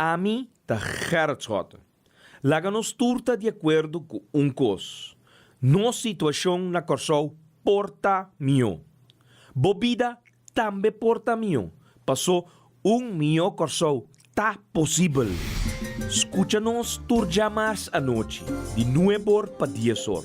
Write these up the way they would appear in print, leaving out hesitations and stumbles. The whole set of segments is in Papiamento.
Ami ta Gerrit Schotte. Laga nos tur ta di akuerdo ku un kos, nos situashon na Kòrsou por ta mihó. Bo bida tambe por ta mihó, pasó un mihó Kòrsou ta posibel. Skucha nos tur djamars anochi di nueb'or pa dies'or,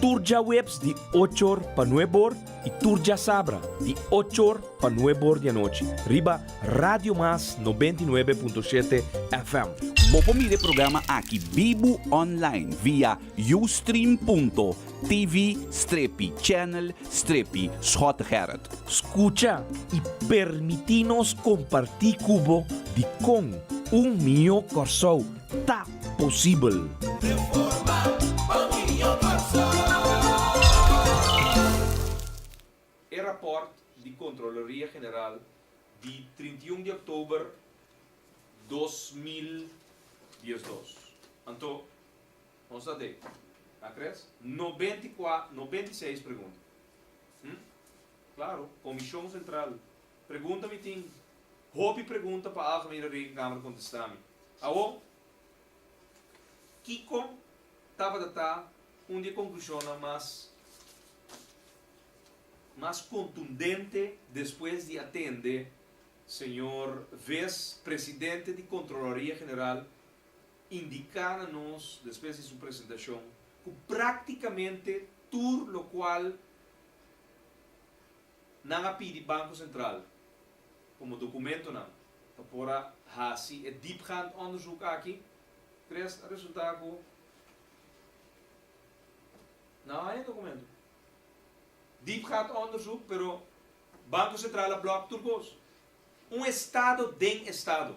tur djaweps di och'or pa nueb'or i tur djasabra di och'or pa nueb'or di anochi riba Radio Mas 99.7 FM. Bo por mira e programa aki bibu online via ustream.tv strepi channel strepi Schottegerrit. Skucha i permití nos kompartí ku bo dikon un mihó Kòrsou ta posibel. E rapòrt di Kontroloria General di 31 di òktober 2012. Anto, nos ta den, a kres? 94, 96 pregunta. Hm? Klaro, Komishon Sentral. Pregunta mi tin hopi pregunta pa Algemene Rekenkamer kontestá mi. Awor, kiko tabata ta un di e konklushonnan mas mas kontundente despues di a tende señor Ves, presidente di Kontroloria General, indiká na nos despues di su presentashon ku práktikamente tur lokual nan a pidi Banko Sentral komo dokumentonan pa por a hasi e diepgaand onderzoek aki, tres a resultá ku nan a haña dokumento. Diepgaand onderzoek, pero Banko Sentral a blòk tur kos. Un estado den estado.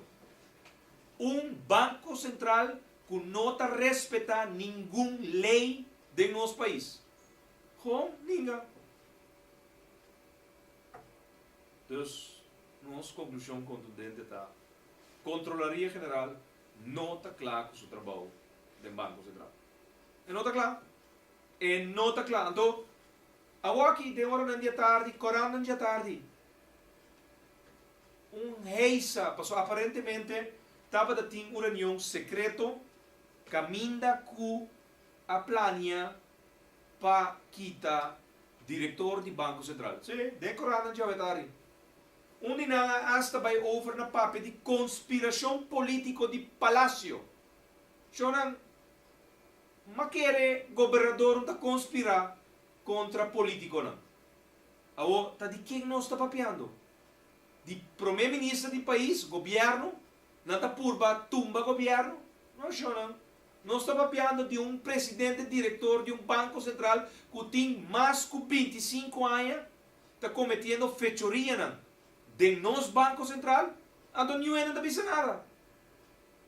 Un Banko Sentral ku no ta respetá ningun lei den nos pais. Gewoon ninga. Dus nos konklushon kontundente ta, Kontrolaria General no ta kla ku su trabou den Banko Sentral. E no ta kla. E no ta kla. Anto, awoki den oranan di atardi, korannan di atardi, un heisa, pasobra aparentemente tabata tin un reunion sekreto kaminda ku a plania pa kita direktor di Banko Sentral. Sí, den korannan djawe atardi. Un di nan a asta bai over na papia di konspirashon politiko di Palacio. Shownan. Ma kere gobernador no ta konspirá kontra polítikonan. Awor, ta di ken nos ta papiando? Di promé minister di pais, gobièrnu? Nan ta purba tumba gobièrnu? No, shonnan. Nos ta papiando di un presidente direktor di un banko sentral ku tin mas ku 25 aña ta kometiendo fechorianan den nos banko sentral, anto niun hende no ta bisa nada.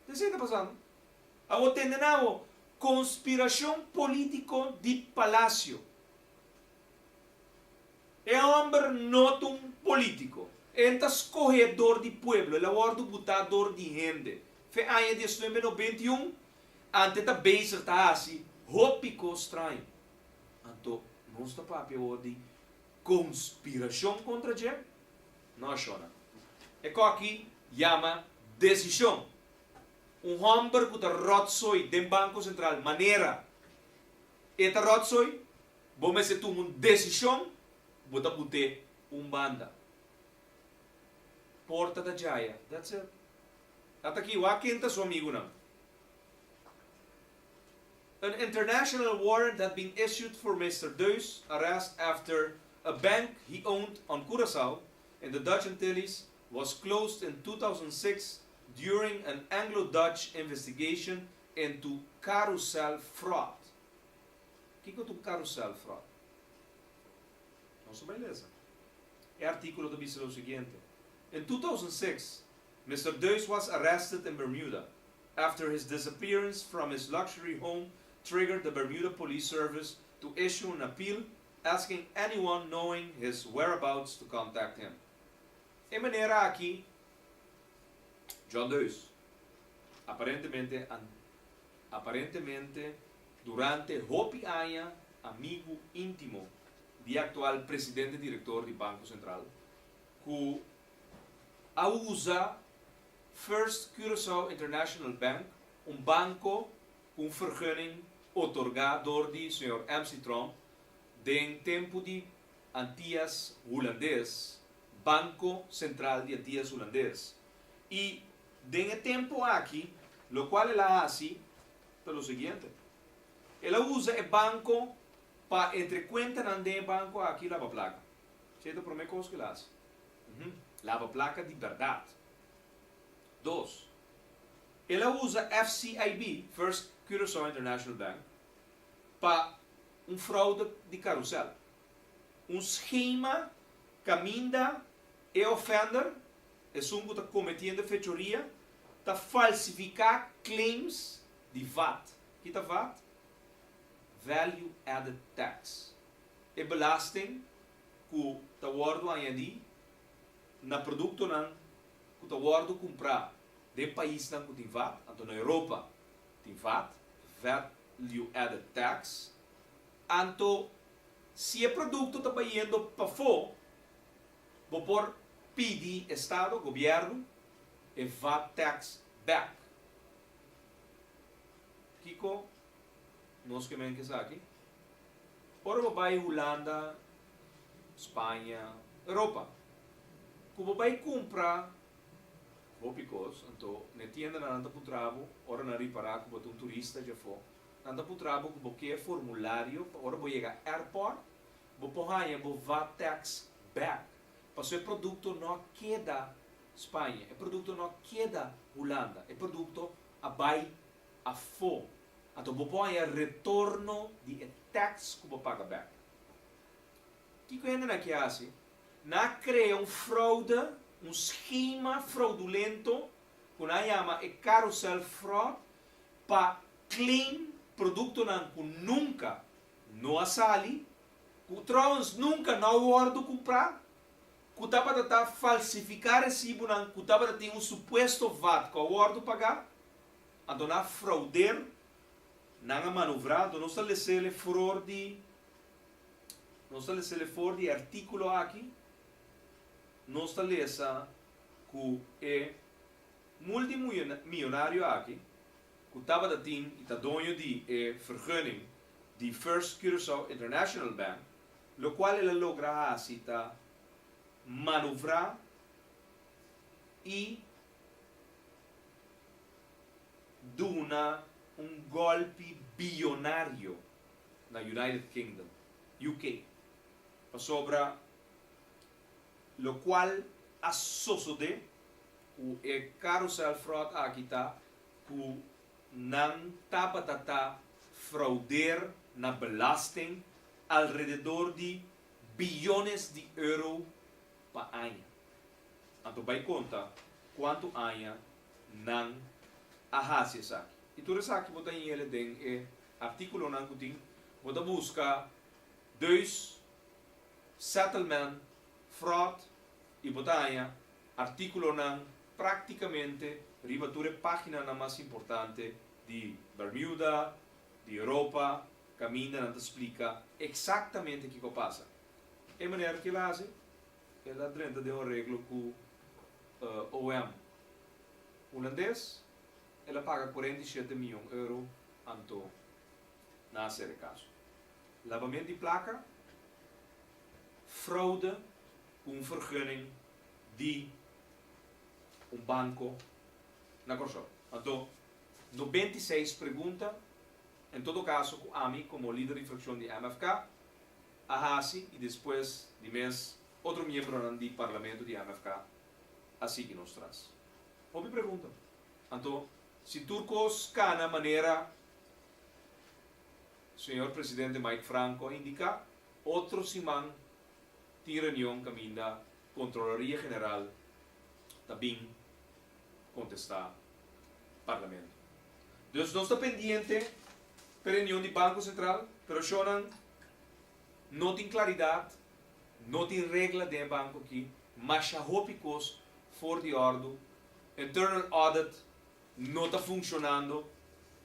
Ta esei ta pasando. Awor tende na awor, konspirashon polítiko di Palacio. E hòmber no ta un polítiko. E ta skohé dor di pueblo, el a wòrdu butá dor di hende. Fe aña 1991, ante ta bezig ta hasi hopi kos straño. Anto nos ta papia awor di konspirashon kontra dje? No, shona. E kòki yama desishon. Un hòmber ku ta ròtsoy den Banko Sentral manera e ta ròtsoy, bo mester tuma un desishon, bo ta but'é un banda. Porta ta djaya. That's it. Ata aki, wak ken ta su amigunan. An international warrant had been issued for Mister Deus arrest after a bank he owned on Curaçao in the Dutch Antilles was closed in 2006 during an Anglo-Dutch investigation into carousel fraud. Kiko ta un carousel fraud? Nos ta bai lesa. E artíkulo ta bisa lo siguiente, In 2006, Mister Deus was arrested in Bermuda after his disappearance from his luxury home triggered the Bermuda Police Service to issue an appeal asking anyone knowing his whereabouts to contact him. E manera aki, John Deus, aparentemente aparentemente durante hopi aña amigu íntimo di e aktual presidente direktor di Banko Sentral, ku a usa. First Curaçao International Bank, un banko ku un vergunning otorgá dor di señor MC Tromp den tempu di Antias Hulandes, Banko Sentral di Antias Hulandes. I den e tempu aki lokual el a hasi ta lo siguiente, El a usa e banko pa entre kuentanan den e banko aki laba plaka. Esei ta promé kos ku el a hasi. Laba plaka di bèrdat. Dos, el a usa FCIB, First Curaçao International Bank, pa un fraude di karusèl. Un skema kaminda e offender, esun ku ta kometiendo e fechoria, ta falsifiká claims di vat. Ki ta vat? Value Added Tax. E belasting ku ta wòrdu añadí na produktonan ku ta wòrdu kumprá den paisnan ku tin vat, anto na Europa tin vat, Value Added Tax, anto si e produkto ta bayendo pafó, bo por pidi estado, gobièrnu, e vat tax bèk. Kiko nos ke men ku esaki? Ora bo bai Hulanda, Spaña, Europa, ku bo bai kumpra hopi kos, anto na e tiendanan nan ta puntra bo, ora nan ripará ku bo ta un turista djafó, nan ta puntra bo ku bo ke e formulario pa ora bo yega airport, bo por haña bo vat tax bèk, pasobra e produkto no a keda Spaña, e produkto no a keda Hulanda, e produkto a bai afó. Anto bo por haña retorno di e tax ku bo paga bèk. Kiko hendenan ke hasi? Nan a krea un fraude, un skema fraudulento ku nan a yama e carousel fraud pa claim produktonan ku nunka no a sali, ku trouwens nunka no a wòrdu kumprá, ku tabata ta falsifiká resibunan ku tabata tin un supuesto vat ku a wòrdu pagá. Anto nan a frauder, nan a manovrá, anto nos ta lesele fror di, nos ta lesele for di e artíkulo aki, nos ta lesa ku e multimillonario aki, ku tabata tin i ta doño di e vergunning di First Curaçao International Bank, lokual el a logra hasi ta manovrá i duna un golpi biyonario na United Kingdom, UK, pasobra locual a sosode cu e carousel fraud aki ta cu nan tabata ta fraudeer na belasting alrededor di biyones di euro pa aña. Anto bai konta kuantu aña nan a hasi esaki. I tur esaki bo ta yele den e artíkulonan ku tin. Bo ta buska Deus Settlement Fraud i bo ta haña artíkulonan práktikamente riba tur e páginanan mas importante di Bermuda, di Europa, kaminda nan ta splika eksaktamente kiko a pasa. E manera ku el a hasi. El a drenta den un areglo ku OM hulandes, el a paga 47 mion euro anto nan a sera e kaso. Labament di plaka, fraude ku un vergunning di un banko na Kòrsou. Anto 96 pregunta, en todo kaso ku ami komo lider di frakshon di MFK, a hasi i despues di mes otro miembronan di parlamento di MFK a sigui nos tras. Hopi pregunta. Anto, si tur kos kana manera señor presidente Mike Franco a indiká, otro siman tin reunion kaminda Kontroloria General ta bin kontestá parlamento. Dus nos ta pendiente p'e reunion di Banko Sentral, pero shownan no tin klaridat, no tin regla den e banko aki, masha hopi kos for di òrdu, internal audit no ta funshonando,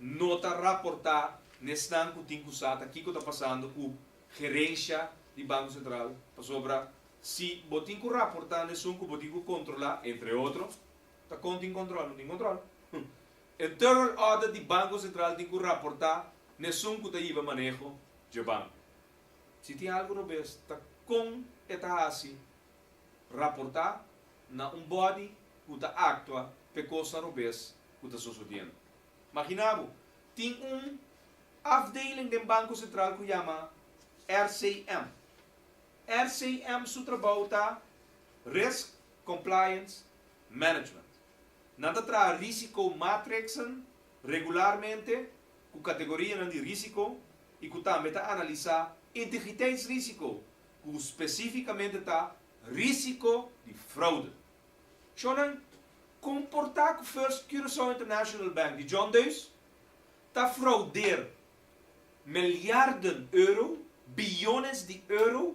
no ta raportá n'esnan ku tin ku sa ta kiko ta pasando ku gerensha di Banko Sentral, pasobra si bo tin ku raportá n'esun ku bo tin ku kontrolá, entre otro. Ta kon tin kòntròl? No tin kòntròl. Internal Audit di Banko Sentral tin ku raportá n'esun ku ta hiba maneho dje banko. Si tin algu robes, ta kon e ta hasi raportá na un body ku ta aktua p'e kosnan robes ku ta sosodiendo? Maginá bo, tin un afdeling den Banko Sentral ku yama RCM. RCM su trabou ta Risk Compliance Management. Nan ta traha risiko matrixen regularmente ku kategorianan di risiko i ku tambe ta analisá integriteitsrisico ku spesífikamente ta risiko di fraude. Shownan komportá ku First Curaçao International Bank di John Deus ta fraudeer miljarden euro, biyones di euro,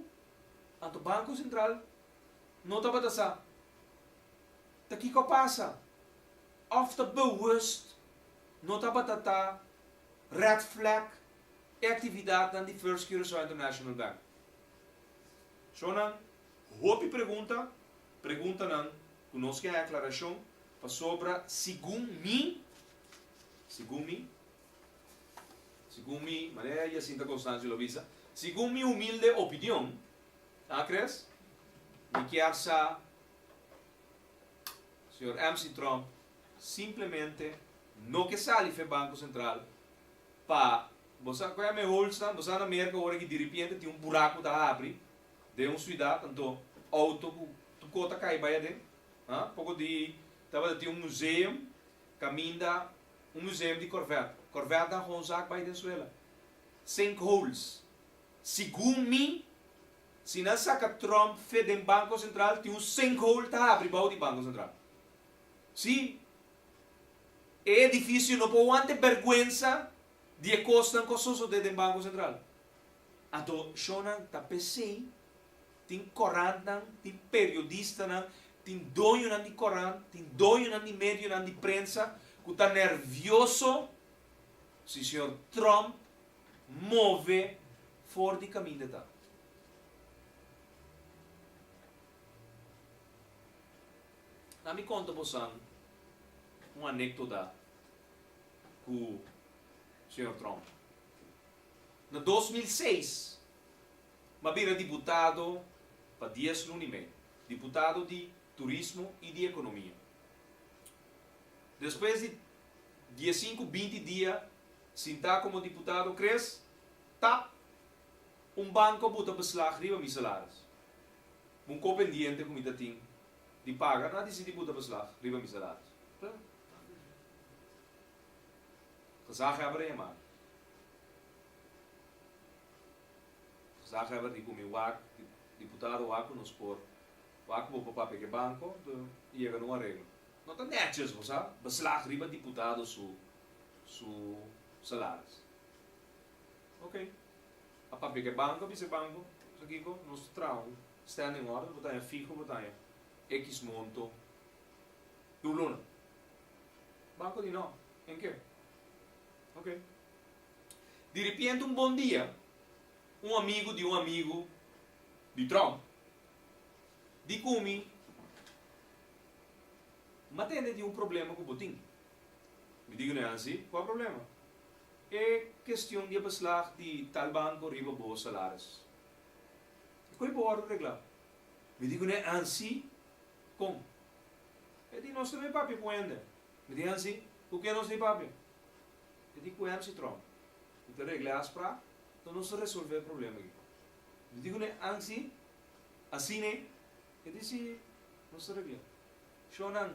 anto Banko Sentral no tabata sa ta kiko a pasa òf ta bewust no tabata ta red flag e aktividatnan di First Curaçao International Bank. Shownan hopi pregunta, preguntanan ku nos ke haña aklarashon pasobra segun mi, segun mi, Segun mi, manera Jacinta Constancio lo bisa, segun mi humilde opinion, a Chris, mi kier sa señor MC Tromp simplemente no ke sali fe Banco Central pa, bo sa koe ame holsnan, bo sa na Merca ora ki diripiente tin un buraco ta habri den un ciudad anto auto cu tur cos ta cay bay aden, ha, poco di tabata tin un museum caminda Un museum di Corvette. Corvette nan gewoon zak bai den suela. Sinkholes. Segun mi, si nan saka Trump fe den Banco Central, tin un sinkhole ta habri bou di Banco Central. Si. E edificio no por wanta e berguensa di e cosnan cu a sosode den Banco Central. Anto shownan ta pesey Tin korantnan, tin periodistanan, tin doñonan di korant, tin doñonan di medionan di prensa ku ta nervioso si señor Trump move for di kaminda ta. Na mi konta bosan un anekdota ku señor Trump. Na 2006 M'a bira diputado pa dies luna i mei, diputado di Turismo i di Ekonomia. Despues di diesinku binti dia sintá komo diputado Chris, tap, un banko a buta beslag riba mi salaris. Un ko pendiente ku mi ta tin di paga, nan a disidi buta beslag riba mi salaris. Gezaghebber a yama mi. Gezaghebber di ku mi wak, diputado wak ku nos por wak ku bo por papia ku e banko, anto yega na un areglo. No ta netjes bo sa, beslag riba diputado su su salaris. Ok, a papia ku e banko, a bisa e banko, sa kiko, nos ta traha un standing order, bo ta haña fiho, bo ta haña ekis monto tur luna. Banko di no, en ke? Ok. Di ripiente un bon dia, un amigu di un amigu di Trump di ku mi, M'a tende di un problema ku bo tin. Mi di ku Nancy, Kua problema? E kestion di e beslag di tal banko riba bo salaris. E koe bo wòrdu reglá. Mi di ku Nancy, Kon? E di, Nos ta bai papia ku hende. Mi di Nancy, Ku ken nos ta bai papia? E di ku MC Trump, Mi ta regla e afsprak, ta nos ta resolve e problema aki. Mi di kuné, Ansi, asina? E di, Si, nos ta regla. Shownan,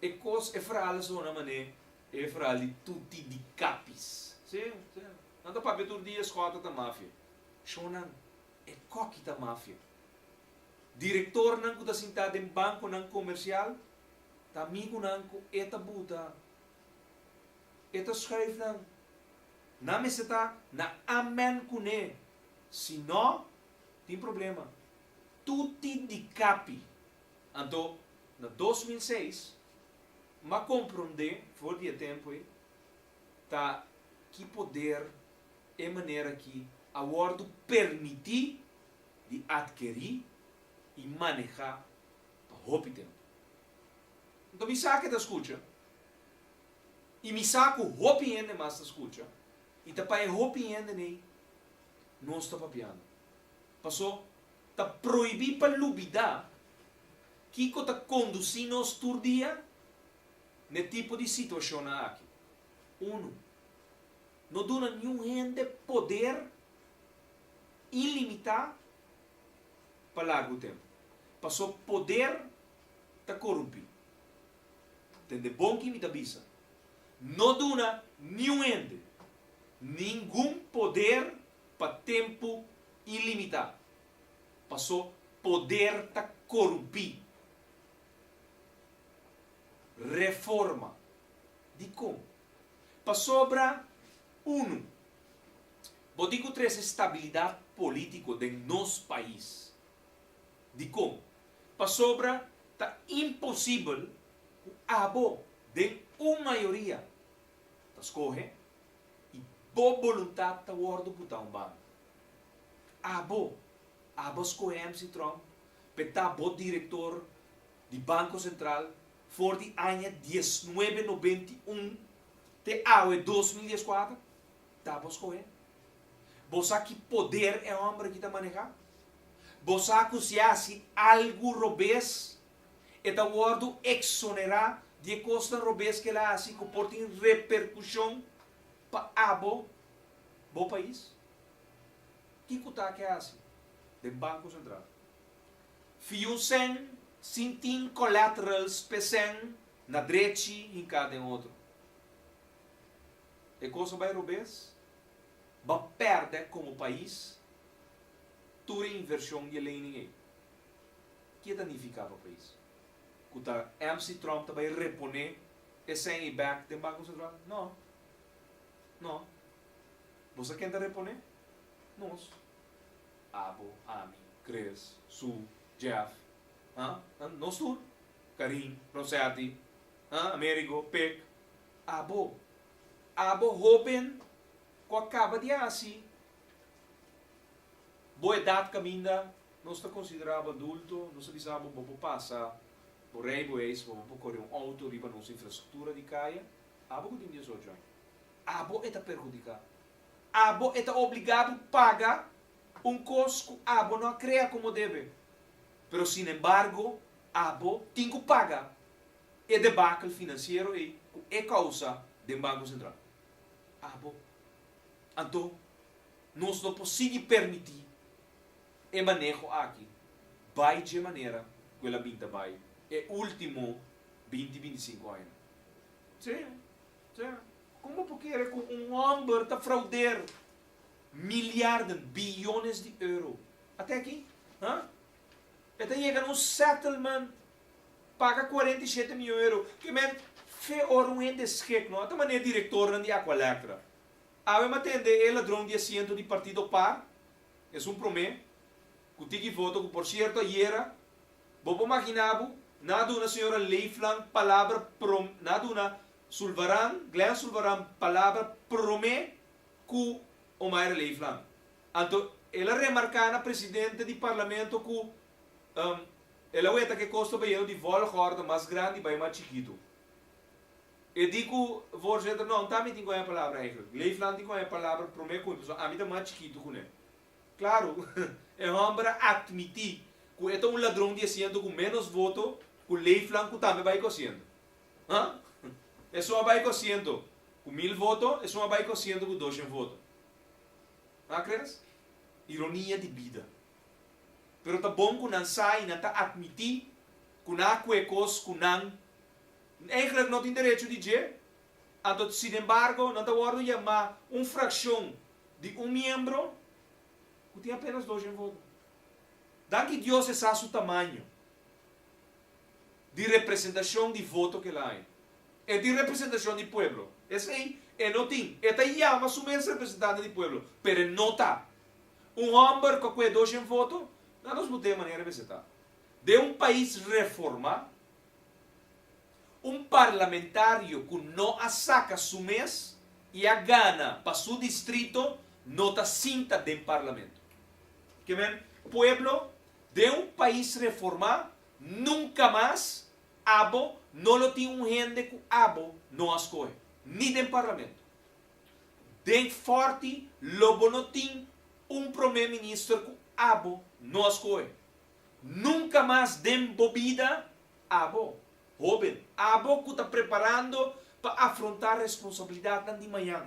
e kos, e verhaal a sona mané e verhaal di Tuti di Kapis. Si, si. Nan ta papia tur dia Schotte ta mafia. Shownan, e koki ta mafia. Direktornan ku ta sintá den bankonan komersial ta amigunan ku e ta buta. E ta schuif nan. Nan mester ta na amen kuné. Si no, tin problema. Tuti di kapi. Anto, na 2006, m'a komprondé for di e tempu ei, ta ki poder e manera aki a wòrdu permití di atkerí i manehá pa hopi tempu. Anto mi sa ku e ta skucha. I mi sa ku hopi hende mas ta skucha. I ta pa e hopi hendenan nos ta papiando. Paso ta prohibí pa lubidá kiko ta kondusí nos tur dia n'e tipo di situashonnan aki. Unu, no duna niun hende poder ilimitá pa largu tempu. Paso poder ta korumpí. Tende bon ki mi ta bisa. No duna niun hende ningun poder pa tempu ilimitá. Paso poder ta korumpí. Reforma. Dikon? Pasobra, unu, bo tin ku trese stabilidat polítiko den nos pais. Dikon? Pasobra ta imposibel ku abo den un mayoria ta skohe i bo boluntat ta wòrdu putá un banda. Abo, abo skohe MC Tromp p'e ta bo direktor di Banko Sentral for di aña diesnuebe 91 te awe 2014, ta bo skohe. Bo sa ki poder e hòmber aki ta manehá? Bo sa ku si e hasi algu robes, e ta wòrdu eksonerá di e kosnan robes ku el a hasi ku por tin reperkushon pa abo, bo pais? Kiko ta ke hasi den Banko Sentral? Fia un sèn sin tin collaterals p'e sèn na drechi hinká den otro. E kos a bai robes, bo a pèrdè komo pais tur e invershon di e lening ei. Ke ta nifiká pa pais? Ku ta MC Trump ta bai reponé e sèn ei bèk den Banko Sentral? No. No. Bo sa ken ta reponé? Nos. Abo, ami, Chris, Sue, Jeff, ha? Nos tur. Karin, Rosetti, ha? Amerigo, Pik. Abo. Abo hóben ku a kaba di hasi bo edat kaminda nos ta konsiderá bo adulto, nos ta bisa bo bo por pasa bo rijbewijs, bo por kore un outo riba nos infrastruktura di kaya. Abo ku tin 18 aña. Abo e ta perhudiká. Abo e ta obligá bo paga un kos ku abo no a krea komo debe. Pero sinembargo abo tin ku paga e debakel finansiero ei ku e kousa den Banko Sentral. Abo. Anto nos no por sigui permití e maneho aki bai dje manera ku el a bin ta bai e último 20, 25 añanan. Sí, sí. Kon bo por kere ku un hòmber ta frauder miliarden, biyones di euro? Ate aki, ha? E ta yega na un settlement, paga 47 miyon euro. Ke men, fe ora un hende skik, no? Ta manera direktornan di Aqualectra. Awe mi a tende e ladron di asiento di partido par, esun promé, ku tiki voto, ku por sierto ayera, bo por magina bo, nan a duna señora Leeflang palabra prom, nan a duna Sulvaran, Glenn Sulvaran palabra promé ku Omaira Leeflang. Anto el a remarká na presidente di parlamento ku el a weta ku e kos ta bayendo di volgorde mas grandi bai mas chikitu. E di ku voorzitter, no, ta mi tin ku haña palabra eigenlijk. Leeflang tin ku haña palabra promé ku mi pasobra ami ta mas chikitu kuné. Klaru, e hòmber a atmití ku e ta un ladron di asiento ku ménos voto ku Leeflang ku tambe bai ku asiento. Ha? Esun a bai ku asiento ku 1000 voto, esun a bai ku asiento ku 200 voto. Ha, crees? Ironia di bida. Pero ta bon ku nan sa i nan ta atmití ku nan a kue kos ku nan eigenlijk no tin derecho di dje, anto sinembargo nan ta wòrdu yamá un frakshon di un miembro ku tin apenas 200 voto. Danki Dios e sa su tamaño di representashon di voto ku el a haña. E tin representashon di pueblo. Esei e no tin. E ta yama su mes representante di pueblo, pero e no ta. Un hòmber ku a kue 200 voto, nan nos bot'é manera mester ta. Den un pais reformá, un parlamentario ku no a saka su mes i a gana pa su distrito no ta sinta den parlamento. Ke men, pueblo, den un pais reformá, nunka mas abo no lo tin un hende ku abo no a skohe, ni den parlamento. Den Fòrti lo bo no tin un promé minister ku abo no a skohe. Nunka mas den bo bida abo, hóben, abo ku ta preparando pa afrontá responsabilidatnan di mañan,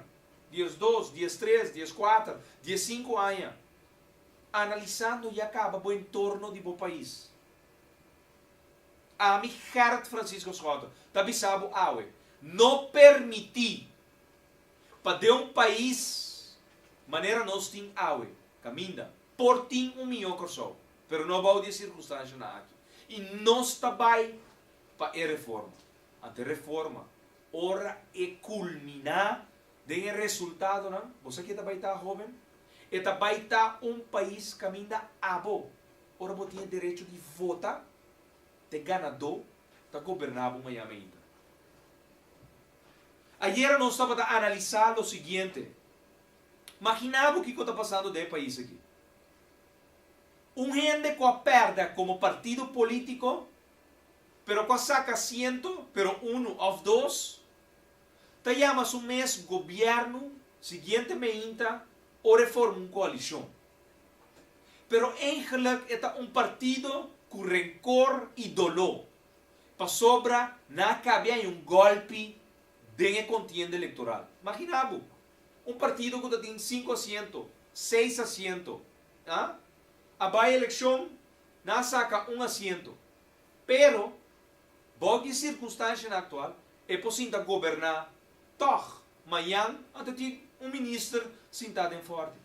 12, 13, 14, 15 aña, analisando ya kaba bo entorno di bo pais. Ami Gerrit Francisco Schotte ta bisa bo awe, no permití pa den un pais manera nos tin awe, kaminda por tin un mihó Kòrsou, pero no bou di e sirkunstanshanan aki. I nos ta bai pa e reforma. Anto e reforma, ora e kulminá den e resultadonan, bo sa ke ta bai ta, hóben? E ta bai ta un pais kaminda abo, ora bo tin e derecho di vota, ta e ganadó ta goberná bo mañana ainda. Ayera nos tabata analisá lo siguiente, Maginá bo kiko ta pasando den e pais aki. Un hende ku a pèrdè komo partido polítiko, pero ku a saka asiento, pero unu òf dos, ta yama su mes gobièrnu siguiente meinta ora e forma un koalishon. Pero eigenlik e ta un partido ku renkor i doló, pasobra nan a kabi haña un gòlpi den e kontienda elektoral. Maginá bo, un partido ku ta tin sinku asiento, seis asiento, a a bai elekshon, nan a saka un asiento. Pero, bou di e sirkunstanshanan aktual, e por sinta goberná tòg. Mañan anto tin un minister sintá den Fòrti.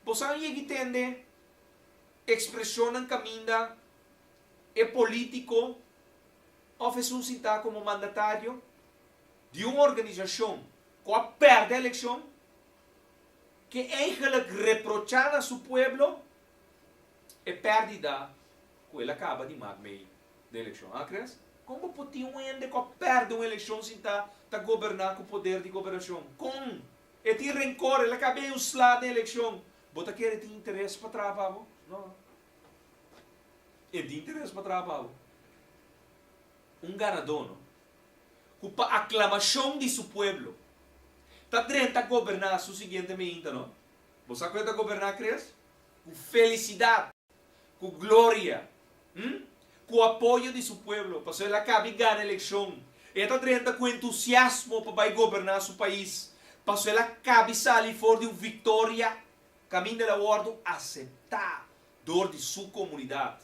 Bo sa yegi tende ekspreshonnan kaminda e polítiko òf esun sintá komo mandatario di un organisashon ku a pèrdè elekshon ke eigenlik reprochá na su pueblo e pèrdida ku el a kaba di mak mei den elekshon. A kres? Kon bo por tin un hende ku a pèrdè un elekshon sintá ta goberná ku poder di gobernashon? Kon? E tin renkor, el a kaba e un sla den elekshon. Bo ta kere tin interes pa traha pa bo? No. E tin interes pa traha pa bo. Un ganadó, no? Ku pa aklamashon di su pueblo ta drenta goberná su siguiente meinta, no? Bo sa ku e ta goberná, kres? Ku felisidat. Ku gloria, hm, ku apoyo di su pueblo, pasobra el a kabi gana elekshon. E ta drenta ku entusiasmo pa bai goberná su pais, pasobra el a kabi sali for di un viktoria kaminda el a wòrdu aseptá dor di su komunidat.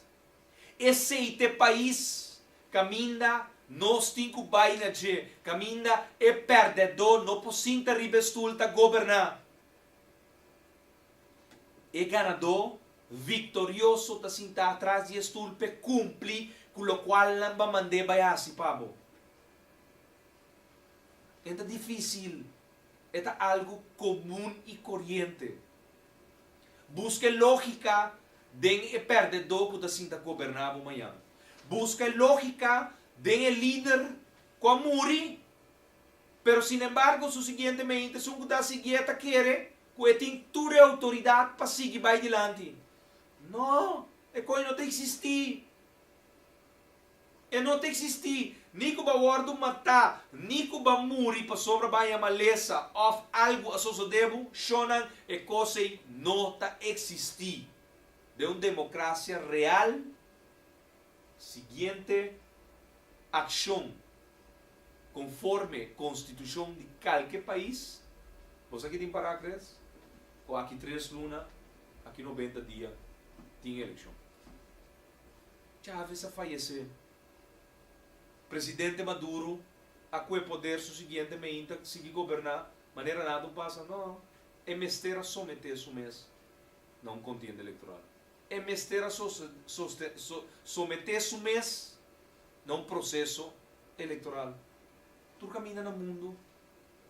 Esei ta e pais kaminda nos tin ku bai na dje, kaminda e pèrdèdó no por sinta riba e stul ta goberná. E ganadó viktorioso ta sintá tras di e stul p'e kumpli ku lokual nan ba mand'é bai hasi pa bo. E ta difísil, e ta algu komun i koriente. Buska e lógika den e pèrdèdó ku ta sinta goberná bo mañan. Buska e lógika den e lider ku a muri, pero sinembargo su siguientemente esun ku ta siguié ta kere ku e tin tur e outoridat pa sigui bai dilanti. No, e koi no ta eksistí. E no ta eksistí, ni ku bo a wòrdu matá, ni ku bo a muri pasobra bo a haña malesa òf algu a sosodé bo, shonnan, e kos ei no ta eksistí. Den un demokrasia real, siguiente akshon konforme konstitushon di kalke pais, bo sa ki tin pará kres? Ku aki tres luna, aki 90 dia tin elekshon. Chávez a fayesé. Presidente Maduro a kue poder su siguiente meinta sigui goberná manera nada un pasa? No, e mester a someté su mes na un kontienda elektoral. E mester a someté su mes na un proseso elektoral. Tur kaminda na mundu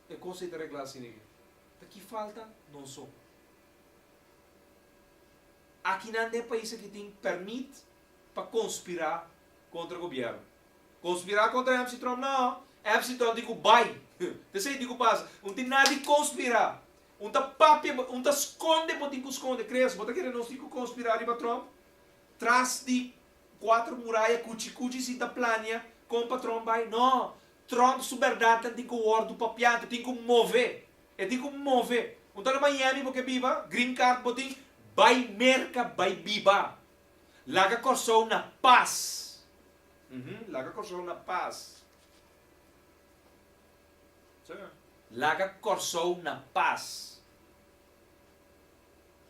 e kos ei ta reglá asina aki. Ta ki falta? Nos so. Akinan den e pais aki tin pèrmit pa konspirá kontra gobièrnu. Konspirá kontra MC Trump? No! MC Trump tin ku bai. Ta esei tin ku pasa. Un tin nada di konspirá. Un ta papia, un ta skonde bo tin ku skonde. Kres, bo ta kere nos tin ku konspirá riba Trump? Tras di Cuatro muraya cuchi cuchi sin ta plania. Kon pa Trump bai? No! Trump su bèrdatnan tin ku wòrdu papiá, e tin ku move. E tin ku move. Un ta na Miami bo ke biba, green card bo tin, bai Merka bai biba. Laga Kòrsou na pas. Uhum, laga Kòrsou na pas. Laga Kòrsou na pas.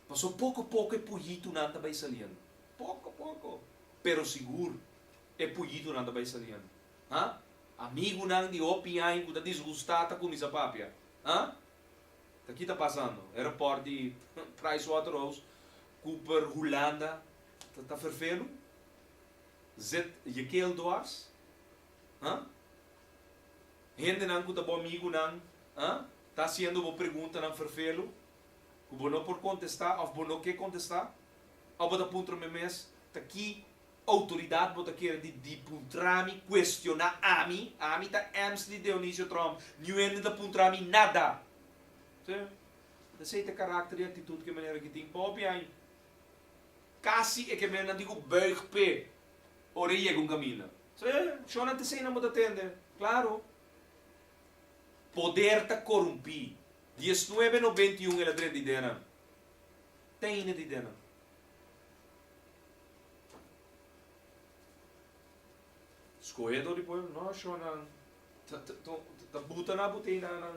Paso poko poko e puyitunan ta bai saliendo. Poko poko, pero sigur e puyitunan ta bai saliendo. Ha? Amigunan di hopi aña ku ta disgustá ta kuminsá papia. Ha? Ta ki ta pasando? E rapòrt di Price Waterhouse Cooper Hulanda ta ta ferfelu? Zit je keel dwars? Ha? Hendenan ku ta bo amigunan, ha? Ta hasiendo bo preguntanan ferfelu ku bo no por kontestá òf bo no ke kontestá? Òf bo ta puntra mi mes, ta ki Outoridat bo ta kere di di puntra mi, cuestiona ami? Ami ta Emsley Deonisio Tromp, niun hende ta puntra mi nada! Sí, esey ta karakter i actitud ke manera ki tin pa hopi aña. Casi e ke men nan tin ku buig p'e ora e yega un kaminda. Sí, shownan ta eseynan bo ta tende, claro. Poder ta corumpi. Diesnuebe 91 el a drenta ideanan. Te ainda ta ideanan. Skohe dor di pueblo? No, shownan. Ta buta na but'e nan.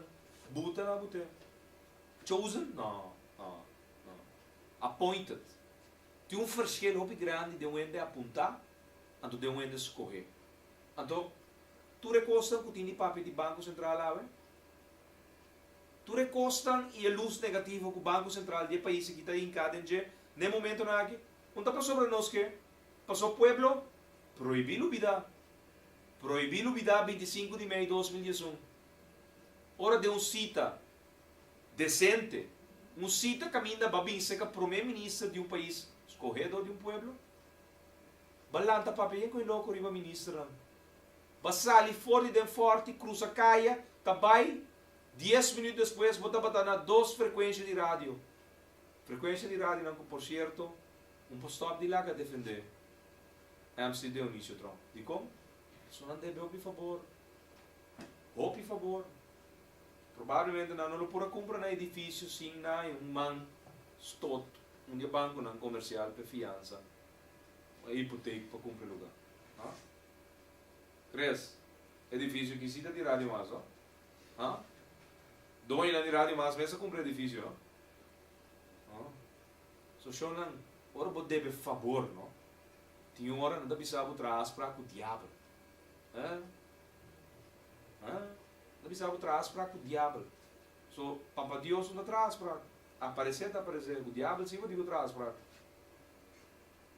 Buta na but'e. Chosen? No, no, no. Appointed. Tin un verschil hopi grandi den un hende apuntá anto den un hende skohe. Anto, tur e kosnan ku tin di papia di Banko Sentral awe, tur e kosnan i e lus negativo ku Banko Sentral di e pais aki ta hinká den dje n'e momentonan aki, Un ta pasobra nos ke paso pueblo prohibí lubidá. Prohibí lubidá 25 di mei 2011. Ora den un sita desente, un sita kaminda ba bin seka prome minister di un pais skohé dor di un pueblo, ba lanta papia yen ku e loko riba ministernan. Ba sali for di den fòrti, krusa kaya, ta bai, dies minüt despues bo tabata na dos frekuensha di radio. Frekuensha di radionan ku por sierto un por stòp di laga defendé MC Deonisio Tromp. Dikon? Pasobra nan debe hopi fabor. Hopi fabor. Probablemente nan no lo por a kumpra nan edifisio sin na e un man stot un di e bankonan komersial p'e fiansa o e hipotek pa kumpra e lugá. Ha? Chris, edifisio ki si ta di Radio Mas, ho? Ha? Doñonan di Radio Mas mes a kumpra edifisio, ho? No. So shownan, ora bo debe fabor, no, tin un ora nan ta bisa bo traha afsprak ku diabel. Eh? Eh? Nan ta bisa bo traha afsprak ku diabel. So, Papa Dios no ta traha afsprak. Aparesé ta aparesé, ku diabel si bo tin ku traha afsprak.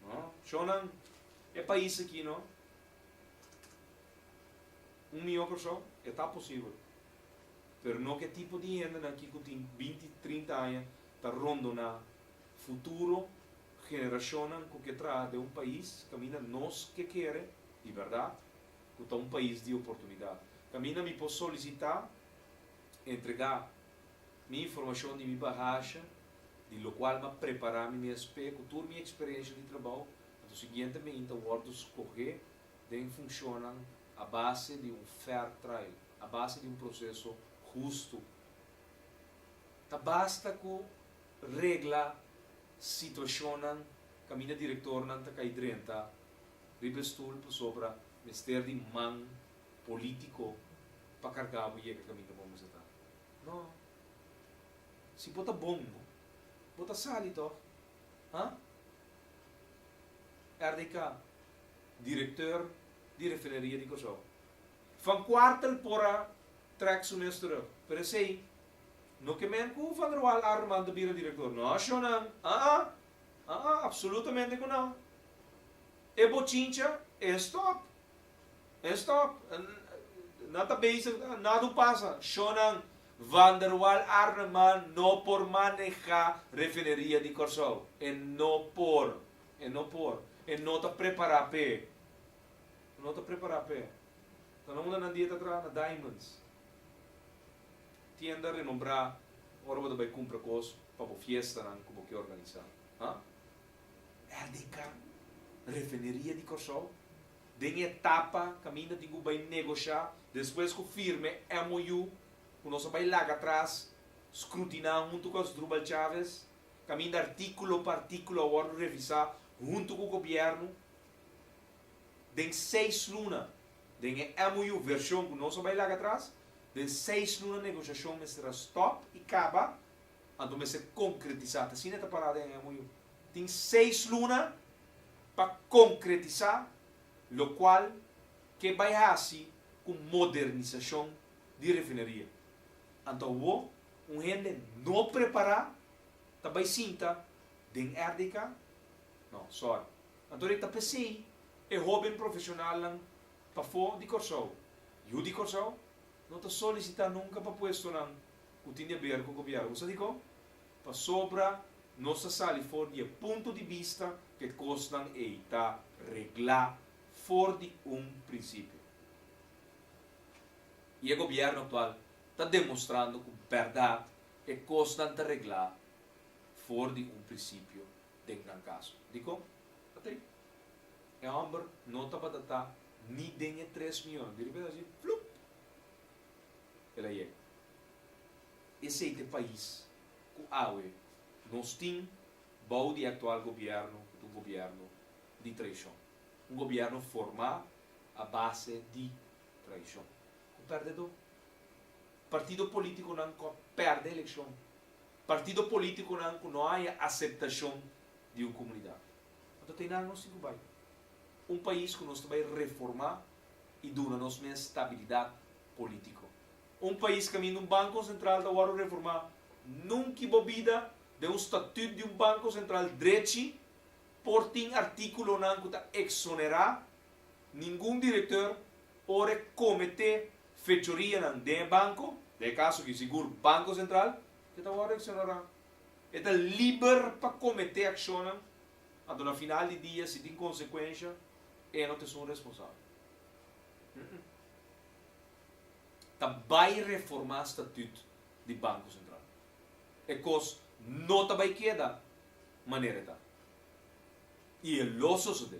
No. Shownan, e pais aki, no, un mihó Kòrsou, e ta posibel. Pero no ke tipo di hendenan ki ku tin binti, trinta aña ta rondoná futuro generashonnan ku ke traha den un pais kaminda nos ke kere di bèrdat ku ta un pais di oportunidat. Kaminda mi por solisitá entregá mi informashon di mi bahasha di lokual m'a prepará mi mes p'e ku tur mi eksperensha di trabou, anto siguiente mi ta wòrdu skohé den funshonnan a base di un fair trial. A base di un proseso hustu. Ta basta ku regla situashonnan kaminda direktornan ta kai drenta riba e stul pasobra mester di man polítiko pa karga bo yega kaminda bo mester ta. No. Si bo ta bon, bo ta sali tòg. Ha? RDK, Direkteur di Refineria di Kòrsou. Van Kwartel por a trek su mes terug, pero esey no ke men ku Van der Wal Arman ta bira direktor. No, shownan. Ah-ah. Ah-ah, absolutamente ku no. E bochincha e stop. E stop. Nan ta bezig, nada un pasa. Shownan, Van der Wal Arneman no por maneha refineria di Kòrsou. E no por. E no por. E no ta prepara p'e. No ta prepará p'e. Ta na unda nan dia ta traha? Na Diamonds. Tienda renombrá ora bo ta bai kumpra kos pa bo fiestanan ku bo ke organisá. Ha? RDK, Refineria di Kòrsou. Den etapa kaminda tin ku bai negoshá despues ku firma e MOU ku nos a bai laga atras skrutiná huntu ku Asdrubal Chavez, kaminda artíkulo pa artíkulo a wòrdu revisá huntu ku gobièrnu. Den seis luna, den e MOU vershon ku nos a bai laga atras, den seis luna negoshashon mester a stòp i kaba, anto mester konkretisá. Ta asina e ta pará den e MOU. Tin seis luna pa konkretisá lokual ke bai hasi ku modernisashon di refineria. Anto awor un hende no prepará ta bai sinta den RDK? No, sorry. Anto ta p'esei e hóben profeshonalnan pafó di Kòrsou, yu di Kòrsou, no ta solisitá nunka pa puestonan ku tin di aber ku gobièrnu. Bo sa dikon? Pasobra nos ta sali for di e punto di bista ku e kosnan ei ta reglá for di un prinsipio. I e gobièrnu aktual ta demostrando ku bèrdat e kosnan ta reglá for di un prinsipio den nan kaso. Dikon? Patrei, e hòmber no tabata ta ni den e tres mion. Di repente así, flup! El a yega. Esei ta e pais ku awe nos tin bou di e aktual gobièrnu ku ta un gobièrnu di traishon. Un gobièrnu formá a base di traishon. Ku pèrdedó. Partido polítikonan ku a pèrdè elekshon. Partido polítikonan ku no a haña aseptashon di un komunidat. Anto ta einan nos tin ku bai. Un pais ku nos ta bai reformá i duna nos mes stabilidat polítiko. Un pais kaminda un banko sentral ta wòrdu reformá nunki bo bida den un statüt di un banko sentral drechi por tin artíkulonan ku ta eksonerá ningun direkteur ora e kometé fechorianan den e banko, den e kaso aki sigur Banko Sentral, e ta wòrdu eksonerá. E ta liber pa kometé akshonnan, anto na final di dia si tin konsekuensha e no ta esun responsabel. Ta bai reformá statüt di Banko Sentral. E kos no ta bai keda manera e ta. I e lo sosodé.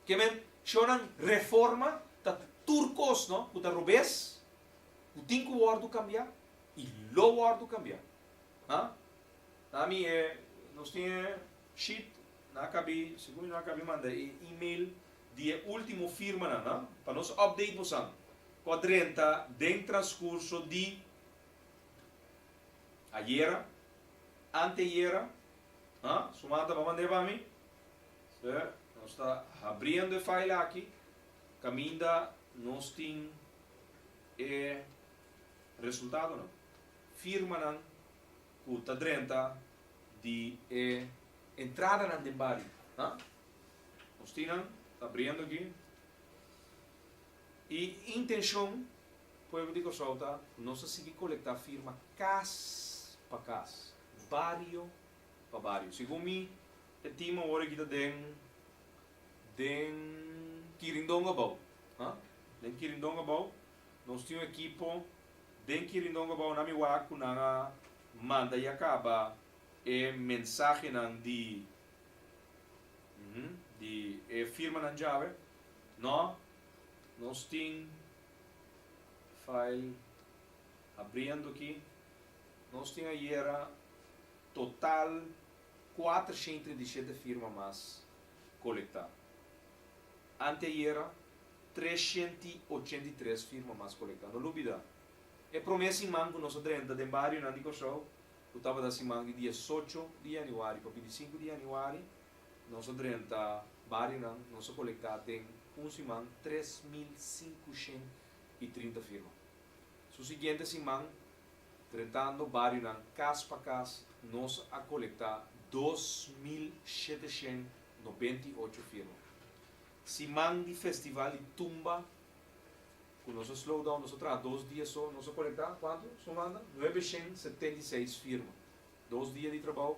Ke men shonnan reforma ta tur kos no ku ta robes, ku tin ku wòrdu kambiá i lo wòrdu kambiá. Ha? Ami e nos tin e sheet na kabi, segun mi no a kabi manda e email di e ultimo firmanan no, pa nos update bosan ku a drenta den transkurso di ayera, anteayera, ha? Sumanta bo a mand'é pa mi? Se, nos ta habriendo e file aki, kaminda nos tin e resultadonan, firmanan ku ta drenta di e entradanan den bario. Ha? Nos tin nan, ta habriendo aki. E intenshon, pueblo di Kòrsou, ta ku nos ta sigui kolektá firma kas pa kas, bario pa bario. Segun mi, e team awor aki ta den den Kirindongo abou. Ha? Den Kirindongo abou. Nos tin un ekipo den Kirindongo abou. Nan mi wak ku nan a manda ya kaba e mensahenan di di e firmanan djawe. No, nos tin file habriendo aki. Nos tin ayera total 437 firma mas kolektá. Anteayera, 383 firma mas kolektá. No lubidá, e promé siman ku nos a drenta den barionan di Kòrsou, ku tabata siman di 18 di yanüari pa 25 di yanüari, nos a drenta barionan, nos a kolektá den un siman 3530 firma. Su siguiente siman, drentando barionan kas pa kas, nos a kolektá 2798 firma. Siman di festival di tumba ku nos a slow down, nos a traha dos dia so, nos a kolektá kuantu, Sumanda? 976 firma. Dos dia di trabou,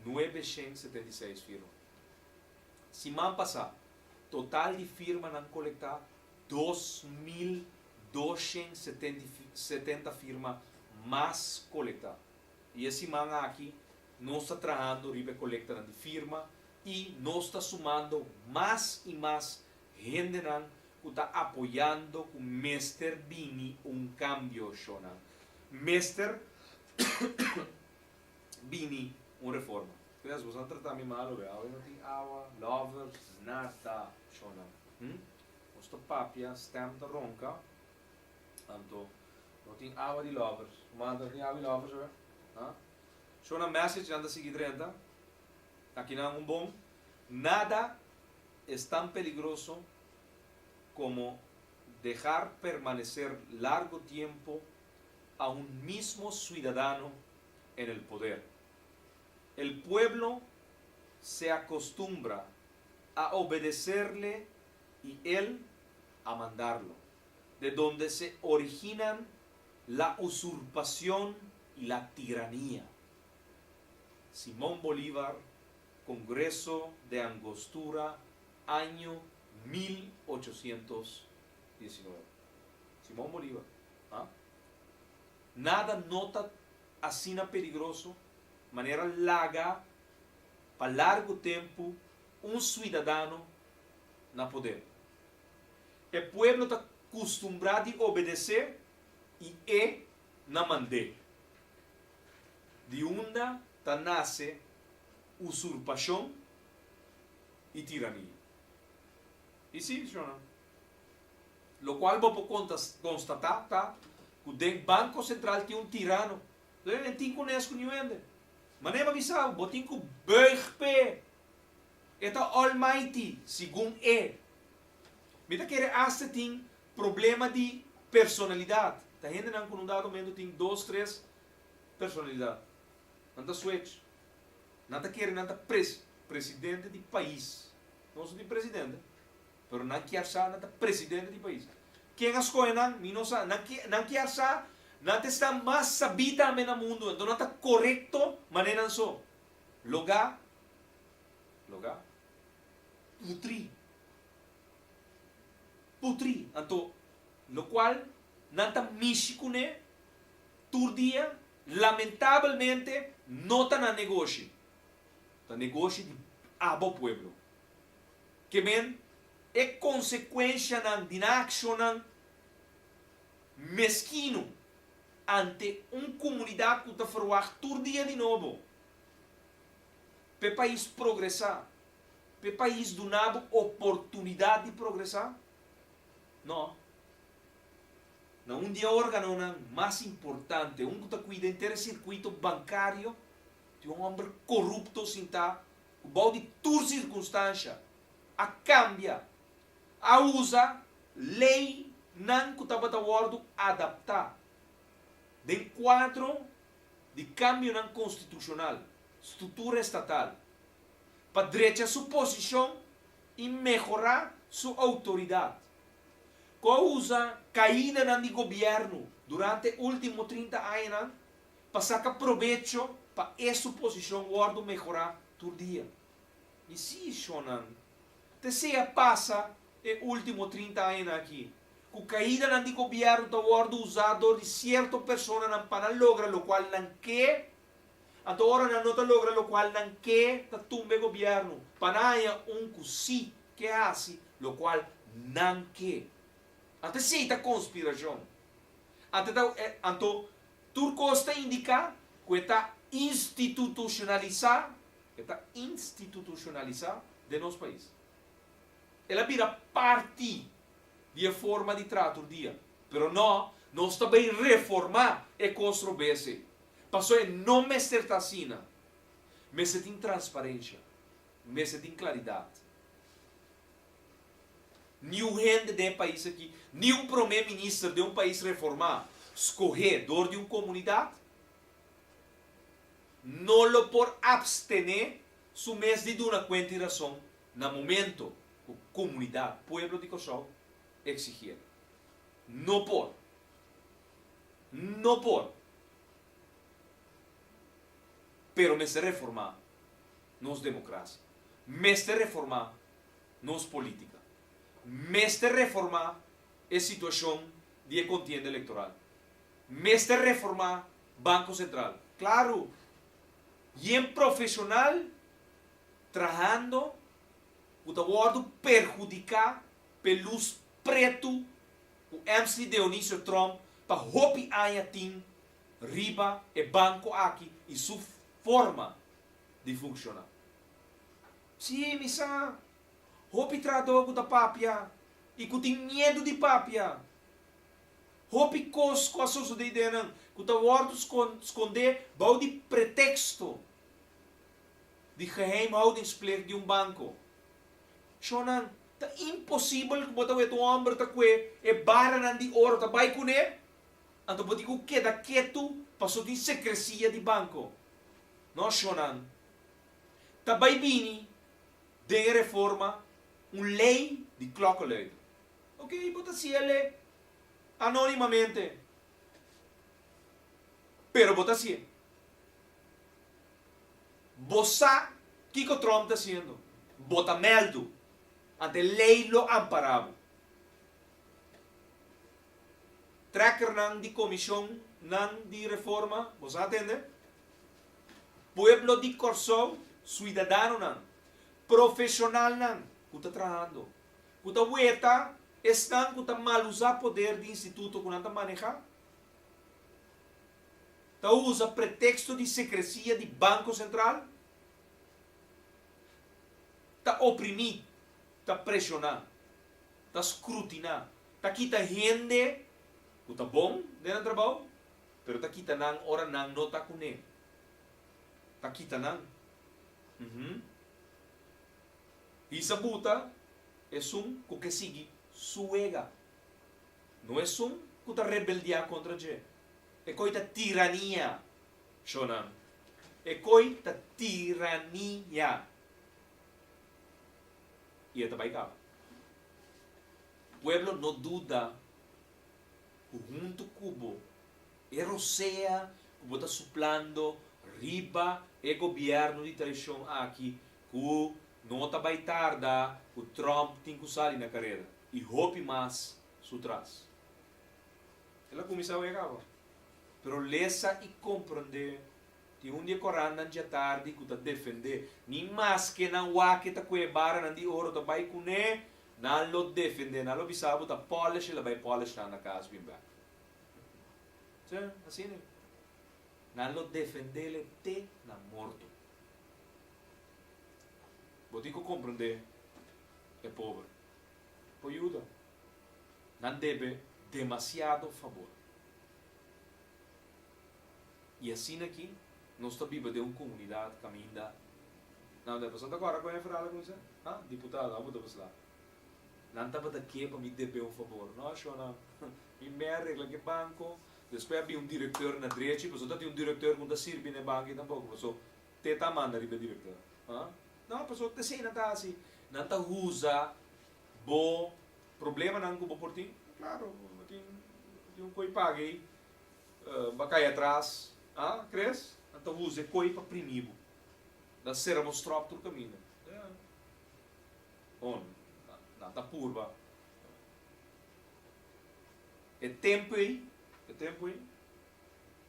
976 firma. Siman pasá, total di firmanan kolektá 2270 firma mas kolektá. I e siman aki nos ta trahando riba e kolektanan di firma i nos ta sumando mas i mas. Hendenan ku ta apoyando ku mester bini un kambio shona. Mester bini un reforma. Pues boso a trata mi malo we. Awe no tin awa, lovers, nada shona. Hm? Nos ta papia, stem ta ronka. Anto no tin awa di lovers. Manta no tin awa di lovers we? Ha? Shona message nan ta sigui drenta. Akinan un bon. Nada es tan peligroso como dejar permanecer largo tiempo a un mismo ciudadano en el poder. El pueblo se acostumbra a obedecerle y él a mandarlo, de donde se originan la usurpación y la tiranía. Simón Bolívar, Congreso de Angostura, año 1819. Simón Bolívar. Ah? Nada no ta asina peligroso manera laga pa largo tempu un suidadano na poder. E pueblo ta kustumbrá di obedesé i e na mand'é. Di unda ta nase usurpashon i tirania. I sí, shonnan. Lokual bo por konstatá ta ku den Banko Sentral tin un tirano. E tin kunes ku niun hende. Manera mi a bisa bo, bo tin ku buig p'e. E ta almighty, segun e. Mi ta kere asta tin problema di personalidat. Ta hendenan ku na un dado momento tin dos, tres personalidat. Nan ta switch. Nan ta kere nan ta pres, presidente di pais. Nos no tin presidente, pero nan kier sa nan ta presidente di pais. Ken a skohe nan? Mi no sa. Nan ke, nan kier sa nan ta esnan mas sabí tambe na mundu, enton nan ta korekto manera nan so. Logá, logá, putrí, putrí. Anto, lokual nan ta mishi kuné tur dia, lamentabelmente no ta nan negoshi. Ta negoshi di abo pueblo. Ke men e konsekuenshanan di nan akshonnan meskino ante un komunidat ku ta ferwagt tur dia di nobo p'e pais progresá, p'e pais duna bo oportunidat di progresá? No. Na un di e organonan mas importante, un ku ta kuida henter e sirkuito bankario, tin un hòmber korupto sintá ku bou di tur sirkunstansha a kambia, a usa leinan ku tabata wòrdu adaptá den kuadro di kambionan konstitushonal, struktura estatal, pa drecha su posishon i mehorá su outoridat. Ku a usa kaidanan di gobièrnu durante último 30 añanan pa saka probecho pa e su posishon wòrdu mehorá tur dia. I sí, shonnan, te sea pasa e último 30 añanan aki, ku kaidanan di gobièrnu ta wòrdu usá dor di sierto personanan pa nan logra lokual nan ke, anto ora nan no ta logra lokual nan ke, ta tumba e gobièrnu pa nan haña un ku sí ke hasi lokual nan ke. Anto esei ta konspirashon. Anto ta anto tur kos ta indiká ku e ta institutushonalisá, e ta institutushonalisá den nos pais. El a bira parti di e forma di traha tur dia. Pero no, nos ta bay reforma e cos robes ey. Paso e no mester ta asina. Mester tin transparencia. Mester tin claridad. Niun hende den e pais aki, ni un prome minister den un pais reforma, scoge door di un comunidad, no lo por abstene su mes di duna cuenta y razon na momento ku komunidat, pueblo di Kòrsou, eksigié. No por. No por. Pero mester reformá nos demokrasia. Mester reformá nos polítika. Mester reformá e situashon di e kontienda elektoral. Mester reformá Banko Sentral. Klaru, yen profeshonal trahando ku ta wòrdu perhudiká. p'e lus pretu ku Emsley Deonisio Tromp pa hopi aña tin riba e banko aki i su forma di funshoná. Sí, mi sa hopi trahadó ku ta papia i ku tin miedu di papia. Hopi kos ku a sosodé den nan ku ta wòrdu skondé bou di preteksto di geheimhoudingsplicht di un banko. Shonnan, ta imposibel ku bo ta weta un hòmber ta kue e baranan di oro ta bai kuné, anto bo tin ku keda ketu paso tin sekresia di banko. No, shonnan. Ta bai bini den e reforma un lei di klokkenluider. Ok, bo ta hasiel anonimamente, pero bo ta hasié. Bo sa kiko Trump ta hasiendo. Bo ta mèldu. Anto e lei lo ampará bo. Trekkernan di komishonnan di reforma, bo sa tende? Pueblo di Kòrsou, suidadanonan, profeshonalnan ku ta trahando, ku ta weta esnan ku ta malusá poder di instituto ku nan ta manehá, Ta usa pretexto di secrecia di Banco Central, ta oprimi, ta presiona, ta scrutina, ta kita hende cu ta bon den nan trabao, pero ta kita nan ora nan no ta cune. Ta kita nan. Uhum. Hisa buta esun cu ke sigui su wega. No esun cu ta rebeldia contra dje. E koi ta tirania, shonnan. E koi ta tirania. I e ta bai kaba. Pueblo no duda ku huntu ku bo e rosea ku bo ta suplando riba e gobièrnu di traishon aki ku no ta bai tarda ku Trump tin ku sali na kareda i hopi mas su tras. El a kuminsá wega kaba. Pero lesa i komprondé. Tin un di e korannan djatardi ku ta defendé. Ni maske nan wak e ta ku e baranan di oro ta bai kuné, nan lo defendé. Nan lo bisa bo ta polish, el a bai polish nan na kas bin bèk. Sí, asina e. Nan lo defendé-le te na morto. Bo tin ku komprondé e pober. Por yuda. Nan debe demasiado fabor. I asina aki nos ta biba den un comunidad caminda nan ta pasobra ta cora con e verhaal a cuminsa? Ha? Diputado, abo ta besla. Nan tabata ke pa mi debe un fabor. No, shona, mi me a regla ke banco, despues a bin un directeur na drechi, pasobra ta tin un directeur cu no ta sirbi na e banco ei tampoco, pasobra te ta manda riba e directeur. Ha? No, pasobra t'esei nan ta haci. Nan ta usa Bo problemanan ku bo por tin, klaro, bo tin bo tin un koi paga ei, bo a kai atras, ah, kres? Nan ta usa e koi pa primi bo. Nan sera bo stròp tur kaminda. Ya. Bon, nan ta purba. E tempu ei, e tempu ei,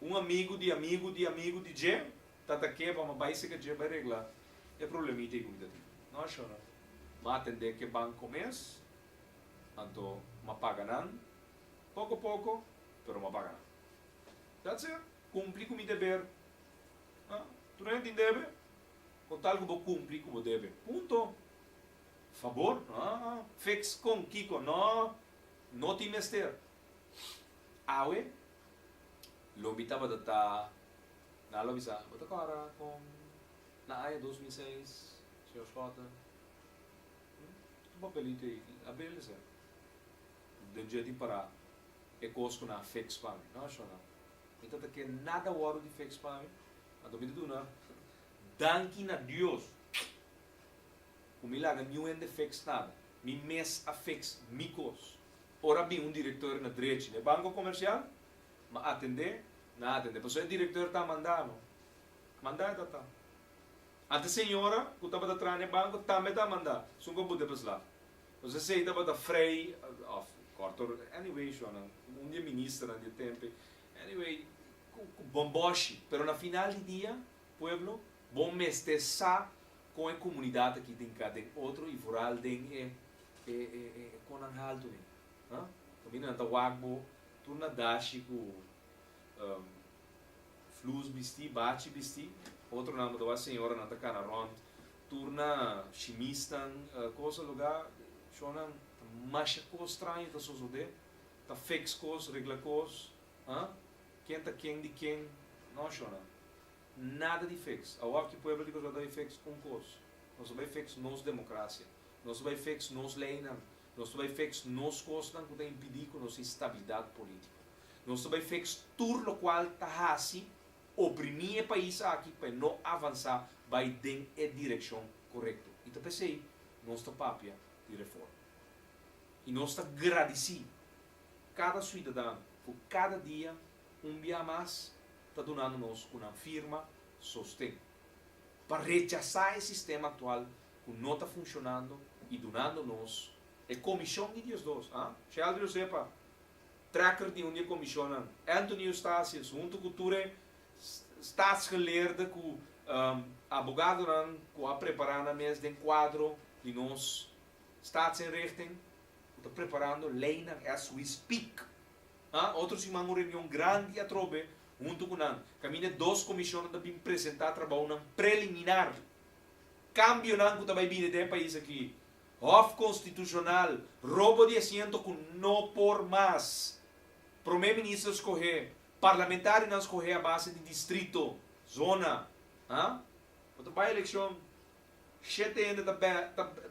un amigu di amigu di amigu di dje ta ta ke pa mi bai seka dje bai regla e problemita ei ku mi ta tin. No, shona. M'a atendé ke banko mes, anto m'a paga nan poko poko, pero m'a paga nan. That's it. Kumpli ku mi deber. Ah, tur hende tin debe? Kon tal ku bo kumpli ku bo debe. Punto. Fabor? Ah, fix kon kiko? No, no tin mester. Awe lo mi tabata ta, nan lo bisa, bo ta kòrda kon na aña 2006 Señor Schotten, un papelito ei, a bel esei. Den dje tin pará e kos ku nan a fix pa mi. No, shona. Mi ta ta ke nada wòrdu di fix pa mi, anto mi ta duna danki na Dios ku mi laga niun hende fix nada. Mi mes a fix mi kos. Ora bin un direktor na drechi na e banko komersial, mi a atendé, nan a atendé. Pasobra e direktor ta manda no. Manda e ta ta. Ante señora cu tabata traha n'e banco tambe ta manda sun cu a buta e beslag. Nos esey tabata Frey of Cortor, anyway shownan, un di e ministernan di e tempe, anyway, cu cu bomboshi. Pero na final di dia, pueblo, bo mester sa con e comunidad aki tin ca den otro y vooral den e. E e e konan haltu ei, ha? Kaminda nan ta wak bo tur na dashi ku flus bistí, bachi bistí. Otronan bo ta wak señoranan ta kana rònt tur na shimisnan, kosa lugá. Shonnan, ta masha kos straño ta sosodé. Ta fix kos, regla kos, ha? Ken ta ken di ken? No, shonnan. Nada di fix. Awor ki pueblo di Kòrsou ta bai fix un kos. Nos ta bai fix nos demokrasia. Nos ta bai fix nos leinan. Nos ta bai fix nos kosnan ku ta impidí ku nos tin stabilidat polítiko. Nos ta bai fix tur lokual ta hasi oprimí e pais aki pa e no avansá bai den e direkshon korekto. I ta p'esei nos ta papia di reforma. I nos ta gradisí kada suidadano ku kada dia un bia mas ta dunando nos ku nan firma sosten pa rechasá e sistema aktual ku no ta funshonando i dunando nos e komishon di diesdos, a Sheldry Osepa, trekker di un di e komishonnan, Anthony Eustatius huntu ku tur e staatsgeleerde ku abogadonan ku a prepará nan mes den kuadro di nos staatsinrichting ku ta preparando leinan as we speak. A Otro siman un reunion grandi atrobe huntu ku nan, kaminda e dos komishonnan ta bin presentá trabounan preliminar. Kambionan ku ta bai bini den e pais aki, Hof Konstitushonal, robo di asiento ku no por mas. Promé minister skohé, parlamentarionan skohé a base di distrito, zona. A Bo ta bai elekshon, shete hende ta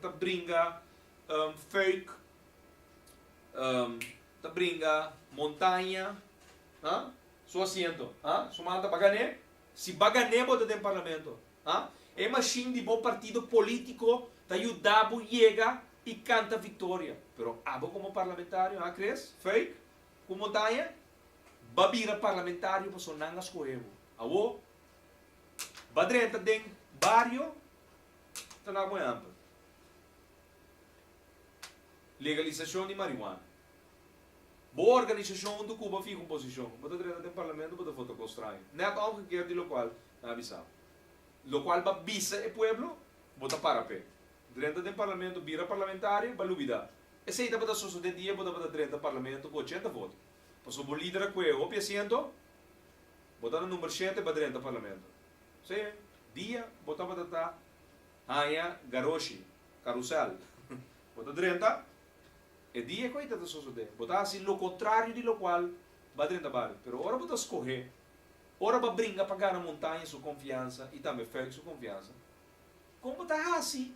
ta bringa fuik. Ta bringa montaña, ha? Su asiento, ha? Su man ta bagané? Si bagané bo ta den parlamento, ha? E mashin di bo partido politico ta yuda bo yega y canta victoria. Pero abo como parlamentario, ha Chris? Fuik? Cu montaña? Ba bira parlamentario paso nan a scohe bo. Awo, ba drenta den bario, ta na bo ehempel. Legalisashon di marihuana. Bo organisashon huntu ku bo a fiha un posishon. Bo ta drenta den parlamento bo ta vota kos straño. Nèt omgekeerd di lokual nan a bisa bo. Lokual bo a bisa e pueblo, bo ta para p'e. Drenta den parlamento, bira parlamentario, bo a lubida. Esei tabata sosodé dia bo tabata drenta parlamento ku ochenta voto. Pasobra bo lider a kue hopi asiento, bo ta na number shete, bo a drenta parlamento. Sí, dia bo tabata ta haña garoshi. Karusèl. Bo ta drenta, e dia ku ei ta ta sosodé. Bo ta hasi lo kontrario di lokual bo a drenta bario. Pero ora bo ta skohé, ora bo a bringa pa gana Montaña su konfiansa i tambe Fuik su konfiansa, kon bo ta hasi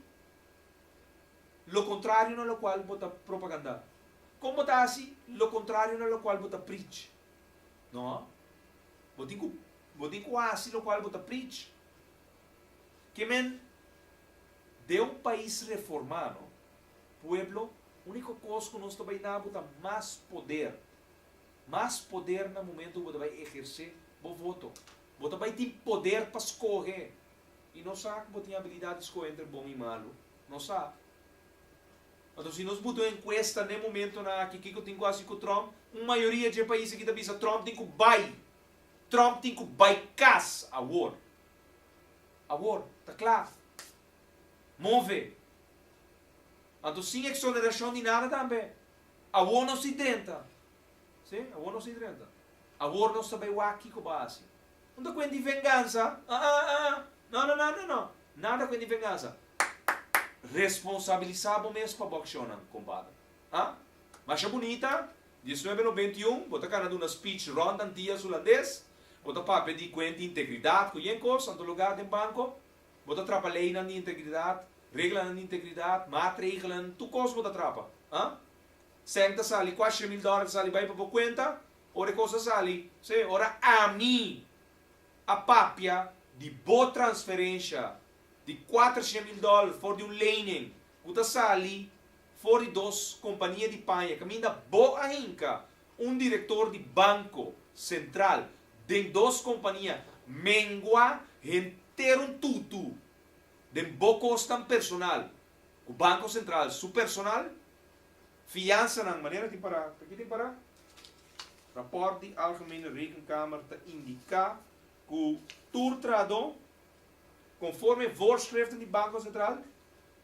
lo kontrario na lokual bo ta propagandá? Kon bo ta hasi lo kontrario na lokual bo ta preach? No. Bo tin ku bo tin ku hasi lokual bo ta preach. Ke men Den un pais reformá no, pueblo, úniko kos ku nos ta bai na bo ta mas poder. Mas poder na momento ku bo ta bai ehersé bo voto. Bo ta bai tin poder pa skohe. I nos sa ku bo tin abilidat di skohe entre bon i malu. Nos sa. Anto si nos buta un enkuesta n'e momentonan aki kiko tin ku hasi ku Trump, un mayoria dje pais aki ta bisa Trump tin ku bai. Trump tin ku bai kas awor. Awor, ta kla. Move. Anto sin exoneracion di nada tambe. Awor nos si drenta. Si, awor nos si drenta. Awor nos ta bay wak kico bo a haci. No ta cuenta di vengansa. Ah, ah, ah, ah. No, no, no, no, no. Nada cuenta di vengansa. Responsabilisa bo mes pa bo accionnan, compadre. Ah? Masha bunita. Diesnuebe noventa i un, bo ta kana duna speech rond Antillas Hulandes, bo ta papia di kuent di integridat ku yen kos, anto lugá den banko, bo ta trapa leinan di integridat, reglanan di integridat, maatregelen, tur kos bo ta trapa. Ah? Sèn ta sali, kuashe mil dòler ta sali bai pa bo kuenta, ora e kos a sali, sí, ora ami a papia di bo transferensha di kuatershen mil dòler for di un lening ku ta sali For di dos kompania di paña kaminda bo a hinka un direktor di Banko Sentral den dos kompania mengua henter un tutu den bo kosnan personal ku Banko Sentral su personal fiansanan manera tin pará ta ki tin pará? Rapòrt di Algemene Rekenkamer ta indiká ku tur trahadó konforme voorschriften di Banko Sentral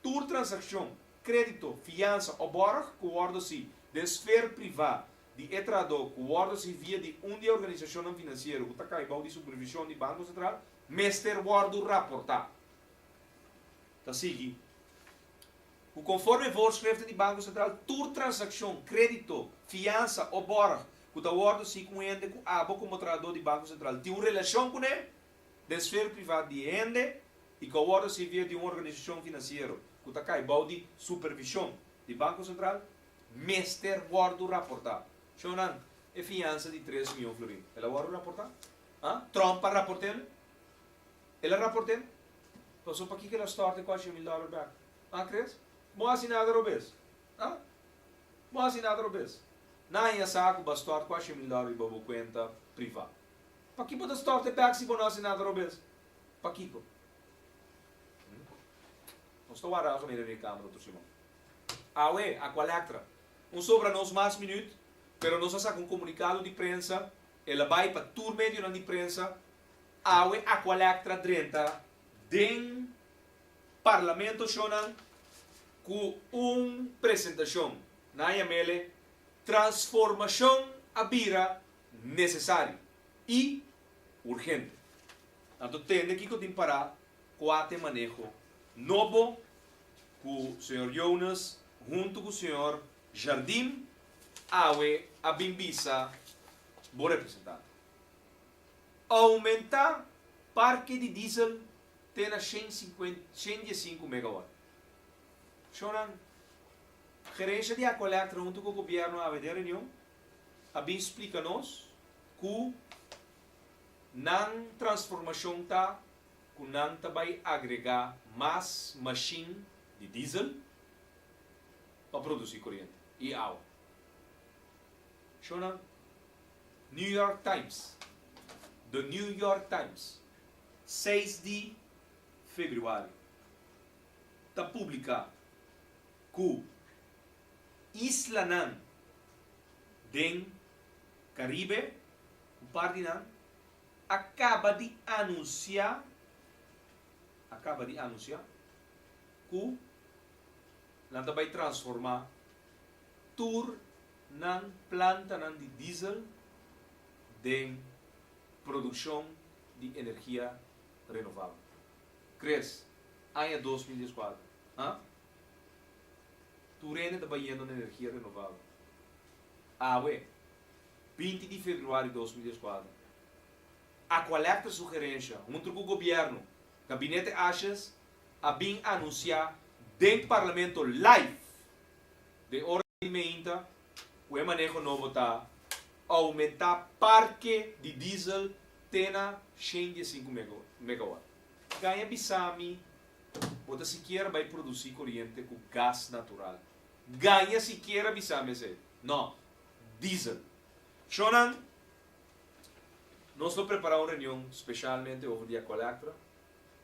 tur transakshon. krédito, fiansa o bòrg ku wòrdu hasí den sfer privá di e trahadó ku wòrdu hasí via di un di e organisashonnan finansiero ku ta kai bou di supervishon di Banko Sentral mester wòrdu raportá. Ta sigui ku konforme voorschriften di Banko Sentral tur transakshon, krédito, fiansa o bòrg ku ta wòrdu hasí ku un hende ku abo komo trahadó di Banko Sentral tin un relashon kuné den sfer privá di e hende i ku a wòrdu hasí via di un organisashon finansiero ku ta kai bou di supervishon di Banko Sentral mester wòrdu raportá. Shownan, e fiansa di tres mion florin, el a wòrdu raportá? Ha? Trump a raport'el? El a raport'el? Paso pakiko el a stòrt e kuashi mil dòler bèk? Ha, Chris? Bo hasi nada robes. Ha? Bo hasi nada robes. Nan haña sa ku bo a stòrt kuashi mil dòler riba bo kuenta privá. Pakiko bo ta stòrt e bèk si bo no hasi nada robes? Pakiko? Nos ta warda algemene den e kamer otro siman. Awe, Aqualectra. Un sobra nos mas minuut, pero nos a saca un comunicado di prensa, el a bay pa tur medionan di prensa, awe Aqualectra drenta den Parlamento shownan cu un presentacion, nan a yamele Transformacion a bira necesario y urgente. Anto tende kico tin para cuate maneho nobo cu señor Jonas hunto cu señor Jardim awe a bin bisa bo representante. Aumenta parke di diesel te na 105 megawatt. Shownan, gerencia di Aqualectra hunto cu gobierno awe den reunion a bin splica nos cu nan transformacion ta ku nan ta bai agregá mas mashin di diesel pa produsí koriente i awa. Shona, New York Times, The New York Times, seis di febrüari, ta publiká ku islanan den Karibe, un par di nan, a kaba di anunsiá a kaba di anunsiá ku nan ta bai transformá tur nan plantanan di diesel den produkshon di energia renovabel. Chris, aña 2014, ha? Tur hende ta bayendo na energia renovabel. Awe, 20 di februari 2014, Aqualectra su gerensha hunto ku gobièrnu, Gabinete Asjes, a bin anunsiá den Parlamento live den ora di meinta ku e maneho nobo ta oumentá parke di diesel te na 105 megawatt. Gaña bisa mi bo ta sikiera bai produsí koriente ku gas natural. Gaña sikiera bisa mi esei. No, diesel. Shownan, nos lo prepará un reunion speshalmente over di Aqualectra,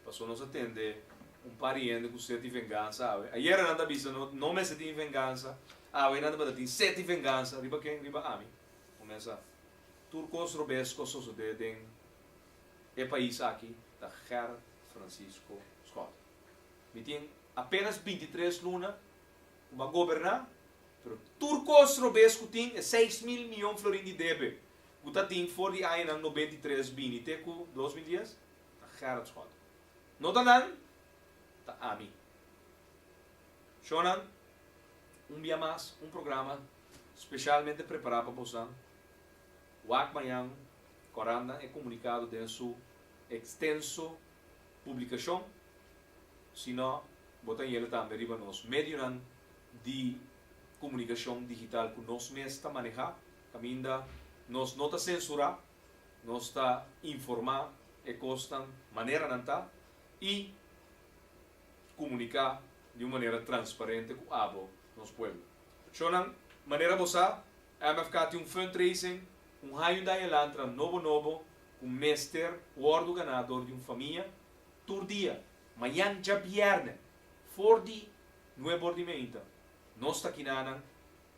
pasobra nos a tende un par di hende ku set di vengansa awe. Ayera nan ta bisa no no mester tin vengansa, awe nan tabata tin set di vengansa. Riba ken? Riba ami. Bo mester sa, tur kos robes ku a sosodé den e pais aki ta Gerrit Francisco Schotte. Mi tin apenas 23 luna ku mi a goberná. Pero tur kos robes ku tin e 6000 mion florin di debe ku ta tin for di añanan 93 bini te ku 2010 ta Gerrit Schotte. No ta nan, ta ami. Shownan, un bia mas un programa specialmente prepara pa bosan. Wak mañan korantnan e komunikado den su ekstenso publikashon. Si no, bo ta yela tambe riba nos medionan di komunikashon digital ku nos mes ta manehá, kaminda nos no ta sensurá, nos ta informá e kosnan manera nan ta i komuniká di un manera transparente ku abo, nos pueblo. Shownan, manera bo sa, MFK tin un fundraising, un Hyundai Elantra nobo nobo ku mester wòrdu ganá dor di un famia tur dia, mañan djabièrnè, for di nuebe or di meinta. Nos ta kinanan,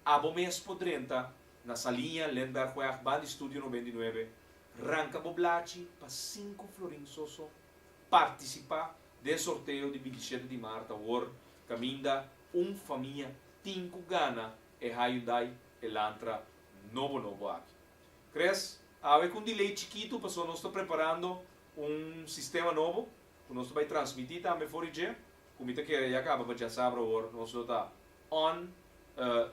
abo mes por drenta na Saliña, Lindberghweg, banda di Studio 99, ranka bo blachi pa sinku florin soso, partisipá den sorteo di 27 di mart awor, kaminda. Un famia tin ku gana e Hyundai Elantra nobo nobo aki. Chris, awe ku un delay chikitu paso nos ta preparando un sistema nobo ku nos ta bai transmití tambe for di dje, ku mi ta kere ya kaba pa djasabra awor nos lo ta on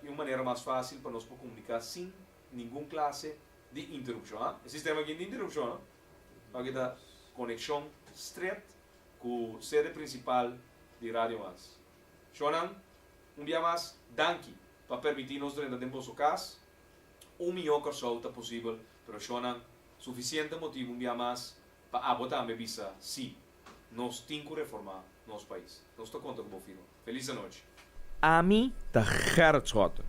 di un manera mas fásil pa nos por komuniká sin ningun klase di interupshon. Ha? E sistema aki no tin interupshon, no? Aki ta konekshon stret ku sede prinsipal di Radio Mas. Shonnan, un bia mas, danki pa permití nos drenta den boso kas. Un mihó Kòrsou ta posibel, pero shonnan, sufisiente motibu un bia mas pa abo tambe bisa sí, nos tin ku reformá nos pais. Nos ta konta ku bo firma. Felis anochi. Ami ta Gerrit Schotten.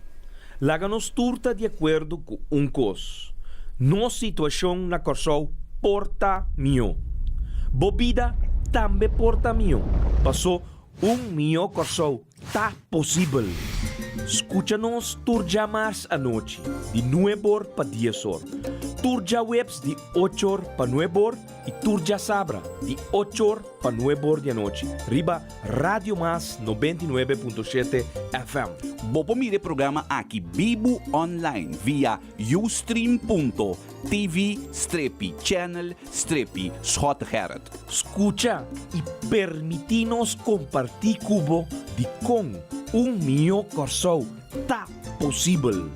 Laga nos tur ta di akuerdo ku un kos, nos situashon na Kòrsou por ta mihó. Bo bida tambe por ta mihó, pasó un mihó Kòrsou ta posibel. Skucha nos tur djamars anochi di nuebor pa diesor, tur djaweps di ochor pa nuebor i tur djasabra di ochor pa nuebor di anochi riba Radio Mas 99.7 FM. Bo por mira e programa aki bibu online via ustream.tv strepi channel strepi Schottegerrit. Skucha i permití nos kompartí ku bo dikon un mihó Kòrsou ta posibel.